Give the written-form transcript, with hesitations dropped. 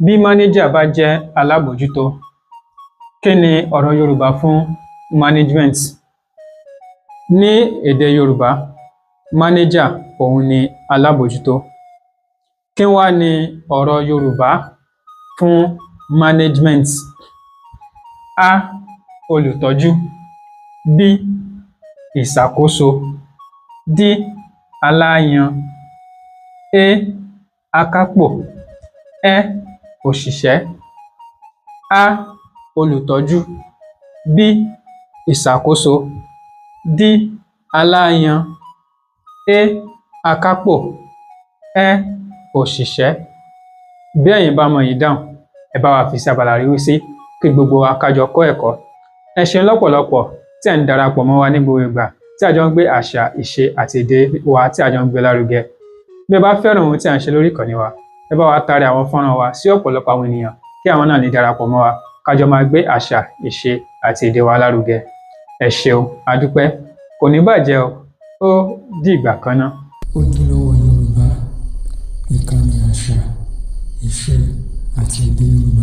Bí mánéjà bá jẹ́ alábòójútó, kí ni ọ̀rọ̀ Yorùbá fún management? Ní èdè Yorùbá, mánéjà òun ni alábòójútó. Kí wá ni ọ̀rọ̀ Yorùbá fún management? A, olùtọ́jú. B, ìṣàkóso. D, alááyan. E, akápò. Ẹ, òṣìṣẹ́. A, olùtọ́jú. B, ìṣàkóso. D, alááyan. E, akápò. Ẹ, òṣìṣẹ́. Bí ẹ̀yin bá mọ ìdáhùn, ẹ bá wa fi sí abala àríwísí kí gbogbo wa ká jọ kọ́ ẹ̀kọ́. Ẹ ṣeun lọ́pọ̀lọpọ̀ tí ẹ̀ ń darapọ̀ mọ́ wa ní gbogbo ìgbà tí a jọ ń gbé àṣà, ìṣe àti èdè wa tí a jọ ń gbé lárugẹ. Bí ẹ bá fẹ́ràn ohun tí à ń ṣe lórí ìkànnì wa, ẹ bá wa taari àwọn fọ́nrán wa sí ọ̀pọ̀lọpọ̀ àwọn ènìyàn kí àwọn náà lè darapọ̀ mọ́ wa ká jọ máa gbé àṣà, ìṣe àti èdè wa lárugẹ. Ẹ ṣeun, a dúpẹ́. Kò ní bàjẹ́ o, ó dìgbà kan ná. Ojúlówó Yorùbá, ìkànnì àṣà, ìṣe àti èdè Yorùbá.